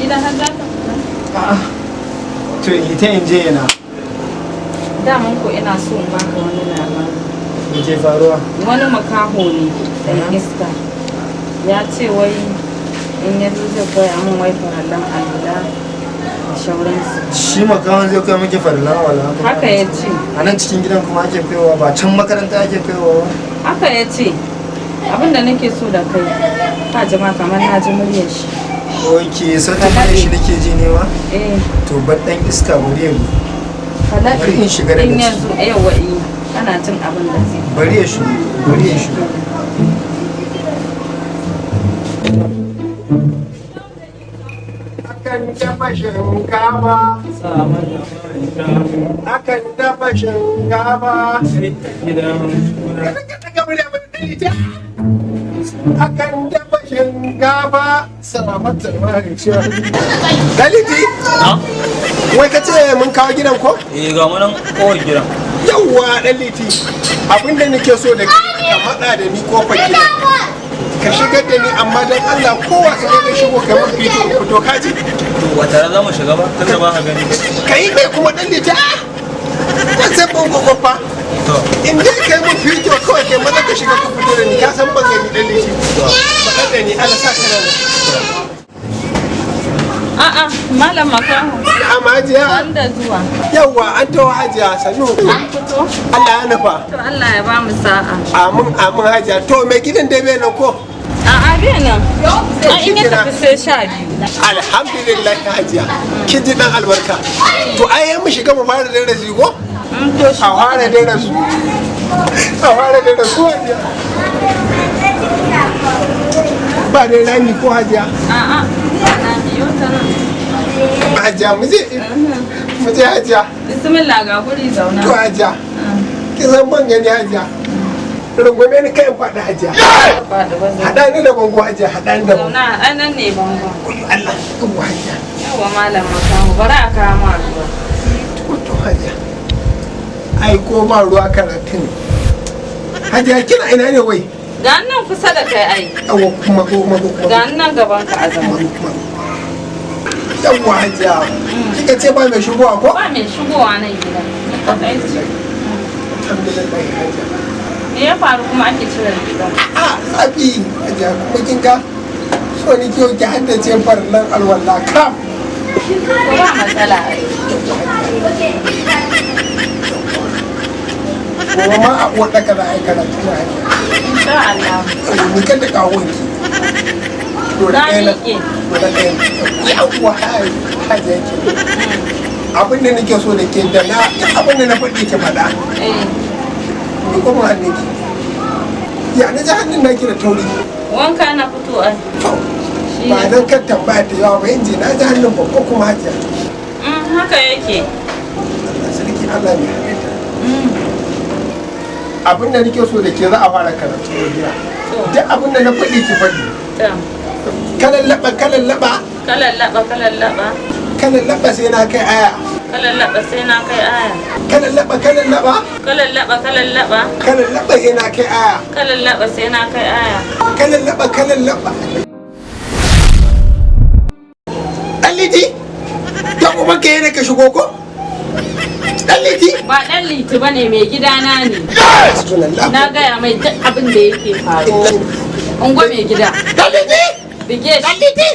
gida har za ka fita? A'a. To in ta in je yana. Daman ko ina so in baka wani labari. Me ke faruwa? Wani makaho ne ɗan iska. Ya ce wai in ya zo zai koya min wai farallan alwala da shauransu. Shi makawan zai koya miki farlan wala. Haka ya ce. A nan cikin gidan kuma ake koyowa, ba can makaranta ake koyowa ba. Haka ya ce. Abin da nake so da kai, ka jima kamar na ji muryar shi. Ok, sautin muryar shi nake ji ne ma? Eh. To bar ɗan iska, bari ya zo. Ka laɓe. Bari in shiga daga In ya ciki. zo, yawwa, eh. Kana jin abin da zai. Bari ya shigo, bari ya shigo. Akan dafa shinkafa. Akan dafa shinkafa. Akan dafa shinkafa. Salamatu. Daliti? Wai ka ce mun kawo gidan ko? Eh, ga mu nan kowar gidan. Yawwa, dan liti. Abinda nake so da ka matsa da ni kofar gidan. Ka shigar da ni, amma dan Allah kowa ka ga shigo kamar fito fito, kaji? To ba tare za mu shiga ba tunda ba ka gani. Kai mai kuma dan liti. Ban san bango fa. To. In dai kai mun fito kawai, kai maza ka shiga ka fito da ni, ka san ban gani, dan liti. Faɗa da ni, Allah sa kana nan. A'a, malam makaho. Amma hajiya. An da zuwa. Yawwa, an tawo hajiya, sannu. An fito? Allah ya nufa. To Allah ya ba mu sa'a. Amin amin hajiya. To mai gidan dai bai nan ko? A'a, bai nan. A in ya tafi sai 12. Alhamdulillah hajiya. Kin ji dan albarka. To ai mu shiga mu fara darasi ko? To shi. A fara darasi. A fara darasi hajiya. Ba dai rami ko hajiya? A'a. Na biyo ta nan. Hajiya mu je. Mu je hajiya. Bismillah, ga guri zauna. To hajiya. Kin san ban gani hajiya. Rungume ni kai in faɗi hajiya. Faɗi ba zauna. Haɗa ni da bango hajiya, haɗa ni da bango. Zauna, a nan ne bango. Allah, yawwa hajiya. Yawwa malam makaho, bari a kawo ma ruwa. To hajiya. Ai ko ba ruwa karatun. Hajiya kina ina ne wai? Ga nan kusa da kai ai. Yawwa, kuma ko kuma ko kuma. Ga nan gaban ka a zaune. Yawwa hajiya. Kika ce ba mai shigowa ko? Ba mai shigowa nan gidan. Ni kaɗai ce. Alhamdulillah hajiya. Me ya faru kuma ake cire riga? A zafi hajiya, kuma kin ga so ni kiyo ki haddace farlan alwala kam. To ba matsala ai. Gobe ma a uwar ɗaka za a yi karatu na hajiya. Insha Allah. Ni kan da kawo ki. Dora Na ɗaya nan. miƙe. Dora ɗaya nan. Yawwa hajiya ke. Abin da nake so da ke da na abin da na faɗi ki faɗa. Eh. Ni kuma hannun ki. Ya na ji hannun naki da tauri. Wanka na fito ai. To Shi ba ne. dan kan tambaya ta yawa ba, inji na ji hannun babba kuma hajiya. Haka yake. Allah sarki, Allah mai halitta. Abin da nake so da ke, za a fara karatu ne gida. Duk abin da na faɗi ki faɗi. To. Kalallaba kalallaba. Kalallaba kalallaba. Kalallaba sai na kai aya. Kalallaba sai na kai aya. Kalallaba kalallaba. Kalallaba kalallaba. Kalallaba sai na kai aya. Kalallaba sai na kai aya. Kalallaba kalallaba. Dan liti. Dan uban ka yana ka shigo ko? Dan liti. Ba dan liti bane, mai gidana ne. Subhanallah. Na gaya mai duk abin da yake faruwa. Ungo mai gida. Dan liti. Bige shi. Dan liti.